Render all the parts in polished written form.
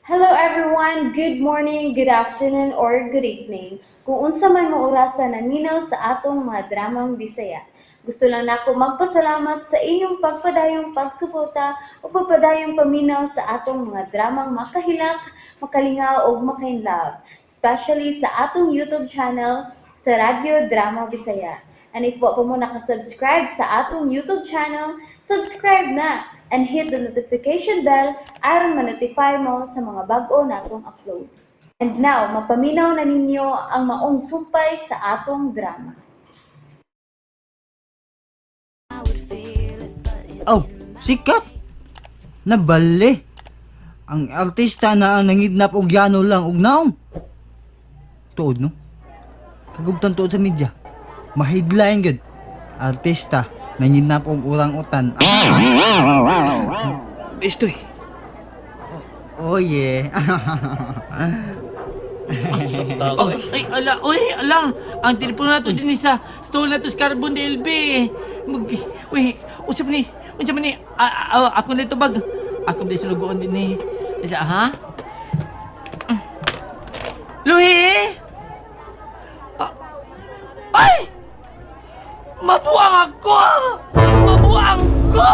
Hello everyone! Good morning, good afternoon, or good evening. Kung unsa man mo orasa naminaw sa atong mga dramang Bisaya. Gusto lang nako magpasalamat sa inyong pagpadayong pagsuporta o pagpadayong paminaw sa atong mga dramang makahilak, makalingaw ug makainlove, especially sa atong YouTube channel sa Radyo Drama Bisaya. And if wa pa mo nakasubscribe sa atong YouTube channel, subscribe na and hit the notification bell aron ma-notify mo sa mga bag-o natong uploads. And now, mapaminaw na ninyo ang maong sumpay sa atong drama. Oh, sikat. Nabali. Ang artista na ang nangidnap og yano lang og naong. Tuod no? Kagubtan tuod sa media. Mahidlain gyud. Artista nangidnap og orang-utan. Estoy. Oh yeah. Oh, ay, ala, uy, ala. Ang telepono nato din sa stole na to sa Carbon DLB. Mag, uy, usap ni, usap ni, ako na ito bag. Ako na sulugoon din ni. Isa, ha? Luhi! Ah, ay! Mabuang ako! Mabuang ko!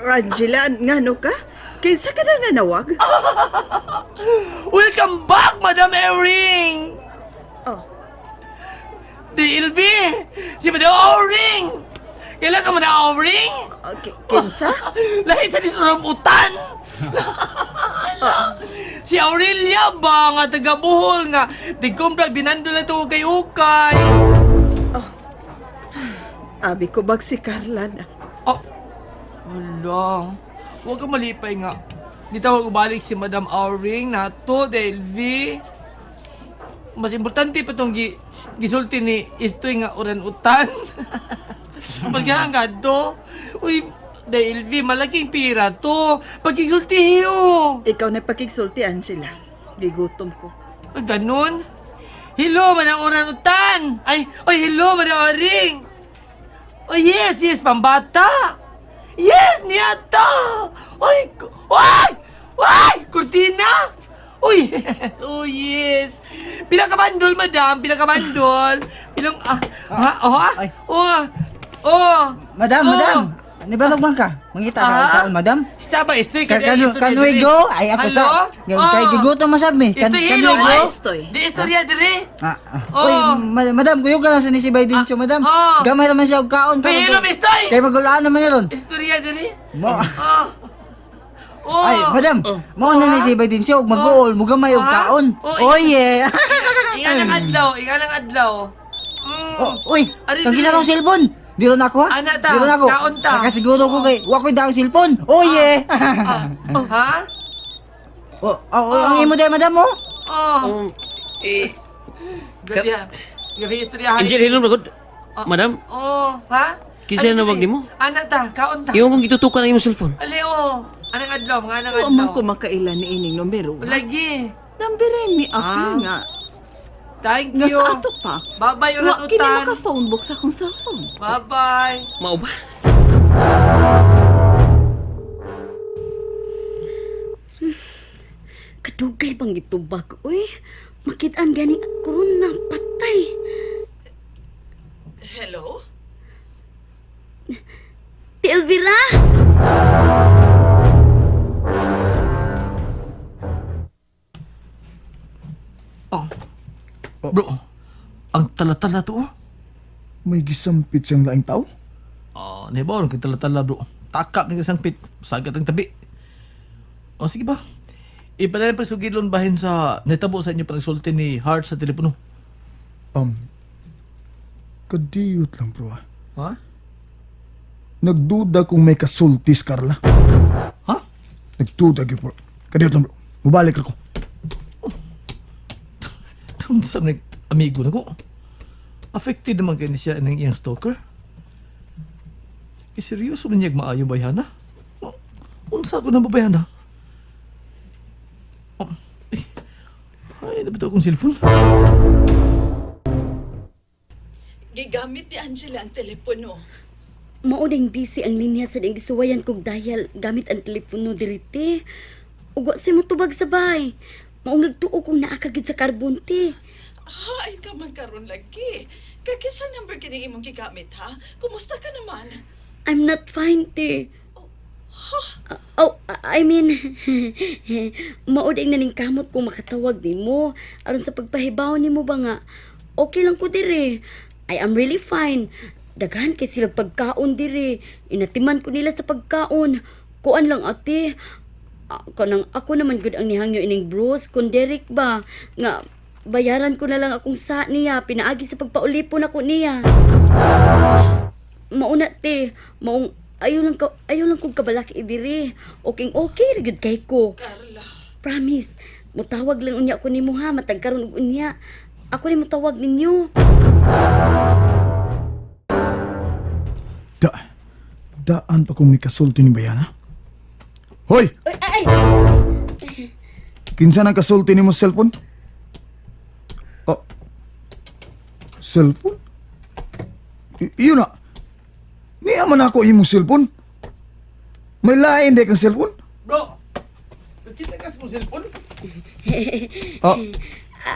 Angela, ngano ka? Kinsa ka na nanawag? Welcome back, Madam Ering! Oh. DLB! Si Madam Oring! Kailan ka Madam Oring? Okay, kinsa? Lahi sa rambutan! Si Aurelia ba nga taga Bohol nga digkumplag binando na to kay Ukay. Abi ko bag si Carla na. Oh, wala. Huwag kang malipay nga. Di tawag ubalik si Madam Auring nato, DLV. Mas importante pa itong gisulti ni Istoy nga oran-utan. Mas nga ang gadto. Uy, DLV, malaking pira to. Pagkisulti oh. Ikaw na pakigsulti, Angela. Gigutom ko. Ay, ganun. Hello, Madam Oran-utan! Ay, oy, hello, Madam Auring! Oh, yes, yes, pambata! Yes, niyata! Oy, ay! Ay! Kurtina! Uy, yes, oh yes! Pila ka bandol, madam? Pila ka bandol? Pilang, ha, oh, ha? Ay. Oh, oh! Madam, oh. madam. Nibalog man ka. Mangita ka og Ah? kaon, madam. Saba, estoy Ka can, can we go? Ay ako sa. Hello? Kay gigutom masab mi. Estoy Can hello, we go? ay. Estoy. Di istorya dire. Ah. Oh. Oy, madam, kuyog ka lang sa ni si Biden siya, madam. Oh. Gamay naman siya og kaon. Uy, hello, Mistoy! Kay magulaan naman niya ron. Istorya dire. Mo. Oh. Oh. Ay, madam, mao na ni si Biden siya og mag-uol, mugamay og Ah? kaon. Oh, Oh yeah. Inga ng adlaw, inga ng adlaw. Oh, uy, Ari, kang dili. kisa tong cellphone. Dito na ako ha. Ana ta, Dito na ako. kaon ta. Nakasiguro ko kay wa ko'y daang cellphone. Oh yeah. Ah, ha? Oh, ang imo day madam mo. Oh. Eh, Grabe. ah. Grabe istorya. Angel, hello, magod. Madam, Oh, ha? Kinsa Ari, na nawag dili. nimo? Ana ta, kaon ta. iwan kong gitutukan ang imong cellphone. Ali oh. Anang adlaw, mga anang Wa adlaw. man ko makaila ni ining numero. Lagi. Nambiren ni Apil nga. Thank Nga you. sa ato pa. Bye-bye, Wa oran kini utan. maka phone book sa akong cellphone. Bye-bye. Mao ba? Kadugay bang gitubag, uy. Makitaan gani karon na patay. Hello? Ti Elvira! Oh. Bro, ang tala-tala to. oh. May gisampit siyang laing tao? Ah, oh, kay tala-tala bro. Takap ni kasangpit. Sagat ang tabi. O sige ba? Ipalayan pa sugilon bahin sa netabo sa inyo panagsulti ni Hart sa telepono. Kadiyot lang bro ah. Ha? Nagduda kung may kasultis, Carla. Ha? Nagduda gyud bro. Kadiyot lang bro. Mubalik ra ko. Tun sa nag amigo na ko. Affected naman kay ni siya ng iyang stalker. Eh, seryoso man niya maayo bayhana? Unsa ko na ba bayhana? Oh, eh, ay, na ba ito akong cellphone? Gigamit ni Angela ang telepono. Mao ding busy ang linya sa ding gisuwayan kog dial gamit ang telepono diri te. Ug wa say motubag sa bahay. Maong nagtuo kong naa ka gyud sa Carbon, te. Hain ka man karon lagi. Kay kinsa number kini imong gigamit ha? Kumusta ka naman? I'm not fine, te. Oh, I mean, mao di na ning kamot kung makatawag nimo aron sa pagpahibaw nimo ba nga okay lang ko dire. I am really fine. Daghan kay sila pagkaon dire. Inatiman ko nila sa pagkaon. Kuan lang ate. Kanang ako naman gud ang nihangyo ining Bruce kun Derek ba nga bayaran ko na lang akong sa niya pinaagi sa pagpaulipon ako niya. Mauna te, maong ayaw lang kong kabalaki diri. Okay, okay ra gyud kay ko. Carla. Promise, mutawag lang unya ko nimo ha, matag karon og unya. Ako ni mutawag ninyo. Da, daan pa kong may kasulti ni Bayana. Hoy! Oy, ay, ay. Kinsa nang kasulti nimo sa cellphone? Oh. Cellphone? Iyon na. Niya man ako imong cellphone. May lain di kang cellphone. Bro, kita ka sa mong cellphone? Oh,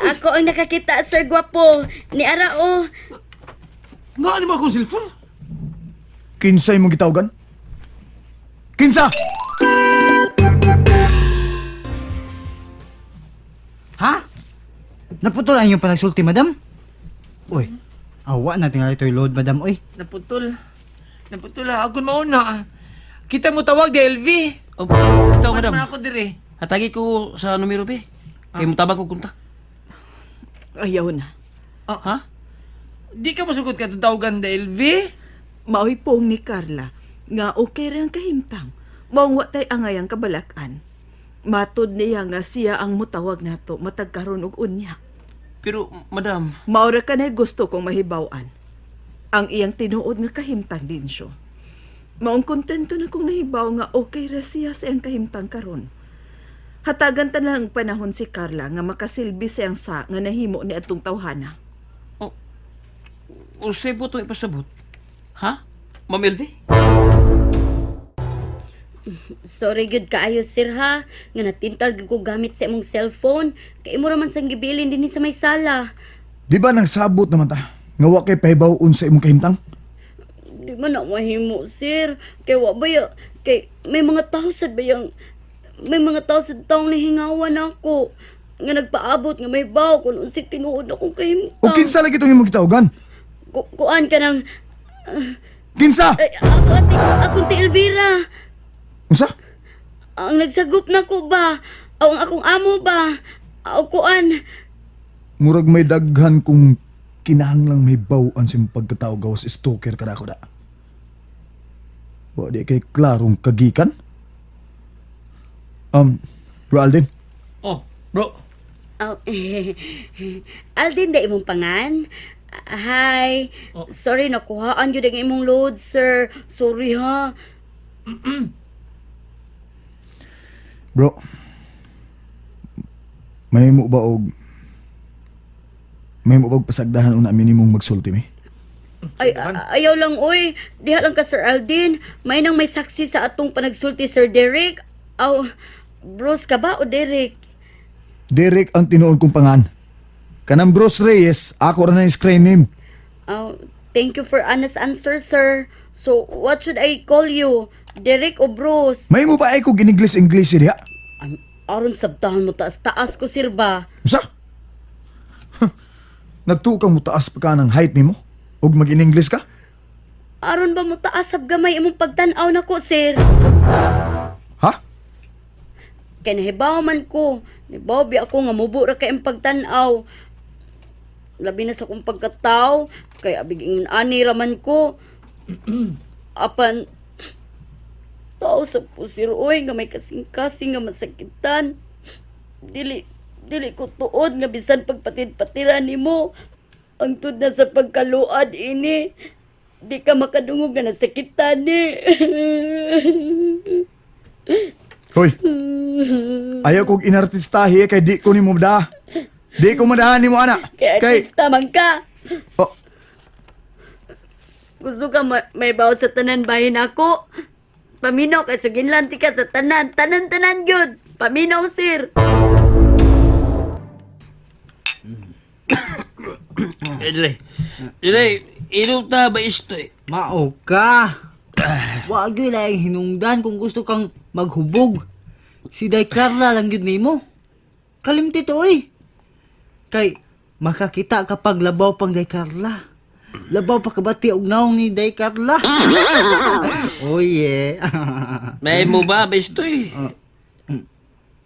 Ako ang nakakita, Sir Gwapo. Ni Ara o. Nga ano mo akong cellphone? kinsa imong gitawagan? Kinsa? Ha? Naputol ang iyong panagsulti, madam? Uy, awa na tingali ito'y load, madam. Uy, Naputol. Naputol ha. Ako mauna. Kita mo tawag di LV. Oh, ikaw, Ano madam. man ako dire? Hatagi ko sa numero, be. Kay mutabang ko kontak. Ayaw na. Ah. Ha? Di ka masugot ka itong tawagan di LV? Maoy pong ni Carla nga okay ra ang kahimtang. Maong wa tay angay ang kabalakan. Matod niya nga siya ang mutawag nato matag karon og unya. Pero, madam, Maura ka na gusto kong mahibaw-an. Ang iyang tinuod nga kahimtang din siya. Maong kontento na kong nahibaw nga okay ra siya sa iyang kahimtang karon. Hatagan ta lang panahon si Carla nga makasilbi siyang sa nga nahimo ni atong tawhana. oh, usay po itong ipasabot. Ha? Ma'am LV? Sorry gyud kaayo sir ha, nga natintal gyud ko gamit sa imong cellphone. Kay imo ra man sang gibilin dinhi sa may sala. Di ba nang sabot naman ta? Nga wa kay pahibaw-on sa imong kahimtang? Di man na mahimo, sir. Kay wa ba ya, kay may mga tao sad ba yang, may mga tao sad taong nahingawan ako. Nga nagpaabot nga may baw kung unsay tinuod akong kahimtang. O kinsa lagi itong imong gitawagan? Kuan ka ng, Kinsa? ay, ako ate, akong ti Elvira. Unsa? Ang nagsagop na ko ba? O ang akong amo ba? O kuan. Murag may daghan kung kinahanglang may bawaan sa imong pagkatao gawas stalker ka na ako da. Wa di kay klarong kagikan. Bro Alden, Oh, bro. Oh, Alden da imong pangan? Hi. Sorry, nakuhaan yun ang imong load, sir. Sorry ha. bro. May mo ba og pasagdahan una minimong magsulti mi? Ay, ayaw lang, oy. Diha lang ka, Sir Aldin. May nang may saksi sa atong panagsulti, Sir Derek. Aw, bros ka ba o Derek? Derek ang tinuod kong pangan. Kanang Bruce Reyes, ako ra na yung screen name. Aw, thank you for honest answer, sir. So, what should I call you? Derek o Bruce? May mo ba ay kog iningles-ingles diha? Ay, aron sabtahan mo, taas-taas ko, sir ba? Usa? Nagtuo kang mutaas pa ka ng height nimo? Ug mag-iningles ka? Aron ba mo taas sab gamay imong pagtan-aw nako, sir? Ha? Kay nahibaw man ko. Nahibaw bi ako nga mubo ra kay imong pagtan-aw. Labi na sa akong pagkataw, kay abig ingon ani ra man ko. Apan tao sa pusir oy nga may kasing-kasing nga masakitan. Dili dili ko tuod nga bisan pagpatid-patiran nimo. Ang tud na sa pagkaluad ini. Di ka makadungog nga nasakitan ni. Hoy. Ayaw kog inartistahi kay di ko nimo da. Di ko madahan nimo ana. Kay Kay artista man ka. oh, Gusto ka may bawo sa tanan bahin ako. Paminaw kay suginlan ti ka sa tanan, tanan tanan gyud. Paminaw, sir. Dili. Dili, inom ta ba isto eh. Mao ka. Wa gyud laing hinungdan kung gusto kang maghubog. Si Day Carla lang gyud nimo. Kalimti to oy. Kay makakita kapag labaw pang Day Carla. Labaw pa kabati og naong ni Day Carla. Oh yeah. May mo ba ba isto eh?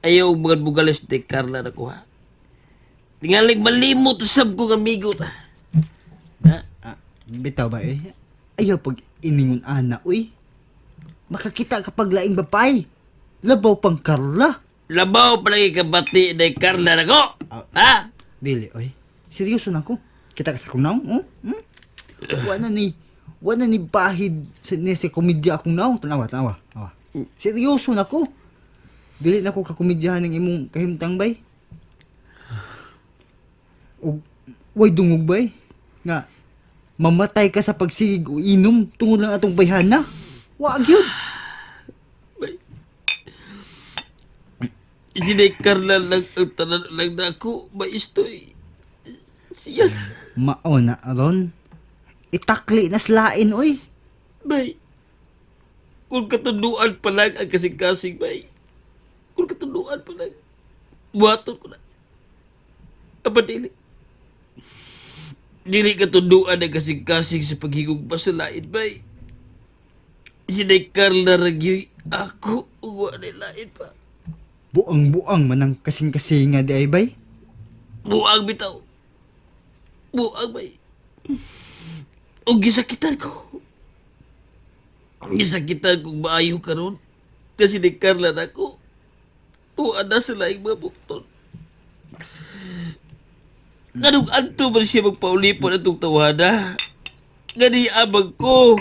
Ayaw mga bugalis ni Carla na kuha. Tingaling malimot sab kong amigo ta. Ha? Ah, bitaw ba eh? Ayaw pag iningon ana uy. Makakita kapag laing babae. Labaw pang Carla. Labaw palagi kabati ni Carla na ko. Ha? Dili, oy. Seryoso na ako. Kita ka sa akong naong, oh? Hmm? Wa na ni bahid sa, ni sa komedya akong naong. Tanawa, tanawa. Tanawa. Seryoso na ko. Dili na ko kakomedyahan ng imong kahimtang bay. Og way dungog bay. Nga mamatay ka sa pagsigig o inom tungod lang atong bayhana. Wa gyud. Si ni Carla lang ang tanan lang na ako. Maistoy. Siya. Mao na ron. Itakli na slain oy. Bay. Kung katunduan pa lang ang kasing-kasing, bay. Kung katunduan pa lang. Buhaton ko na. Aba, dili. Dili katunduan ang kasing-kasing sa paghigugma sa lain, bay. Si ni Carla Ragyoy, ako, uwa na lain pa. Buang-buang man ang kasing-kasinga di ay bay. Buang bitaw. Buang bay. O gisakitan ko. Gisakitan kong maayo karon. Kasi ni Carla na ako. Tuwa na sa laing mga bukton. Ganong anto man siya magpaulipon atong tawana. Gani amang ko.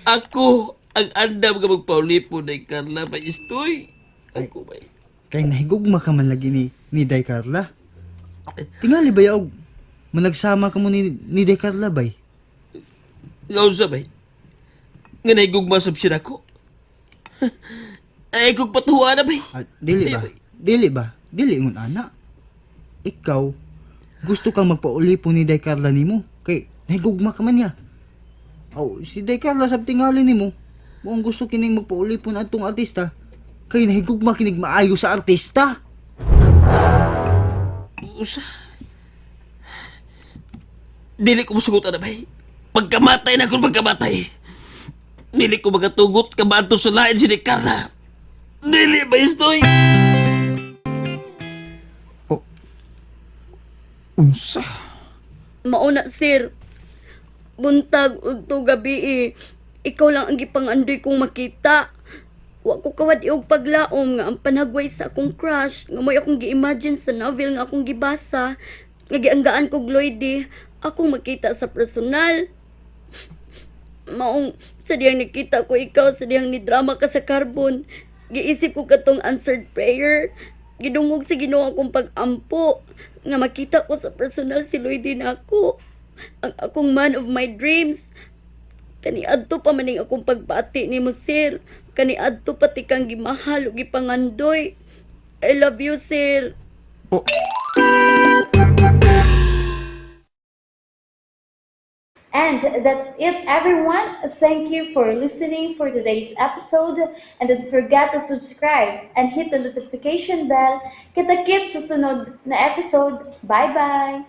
Ako ang andam nga magpaulipon ni Carla may istoy. Ako bay. Kay nahigugma ka man lagi ni Day Carla. Tingali ba yaog managsama ka mo ni Day Carla bay? Ngayon sa bay. Nga nahigugma sab siya nako. Ay, kung patuwa na bay. Ah, dili ba? Dili ba? Dili ingon ana. Ikaw gusto kang magpaulipon ni Day Carla nimo kay nahigugma ka man niya. Aw, si Day Carla sab tingali nimo. Buong gusto kining magpaulipon atong artista kay nahigugma kinig maayo sa artista. Usa. Dili ko musugot na bay. Pagkamatay na kung pagkamatay. Dili ko magatugot kabanto sa lain si ni Carla. Dili ba istoy? Unsa? Mauna, sir. Buntag udto gabi eh. Ikaw lang ang gipangandoy kong makita. Wa ko kawad iog paglaom nga ang panagway sa akong crush nga mo'y akong gi-imagine sa novel nga akong gibasa nga gianggaan kog Lloydie akong makita sa personal. Maong sa diyang nakita ko ikaw sa diyang ni drama ka sa carbon. Giisip ko katong answered prayer. Gidungog sa Ginoo akong pag-ampo nga makita ko sa personal si Lloydie nako. Ang akong man of my dreams. Kaniadto pa maning akong pagbati nimo sir. Kaniadto pati kang gimahal ug gipangandoy. I love you, sir. Oh, And that's it, everyone. Thank you for listening for today's episode. And don't forget to subscribe and hit the notification bell. Kita-kits sa sunod na episode. Bye-bye!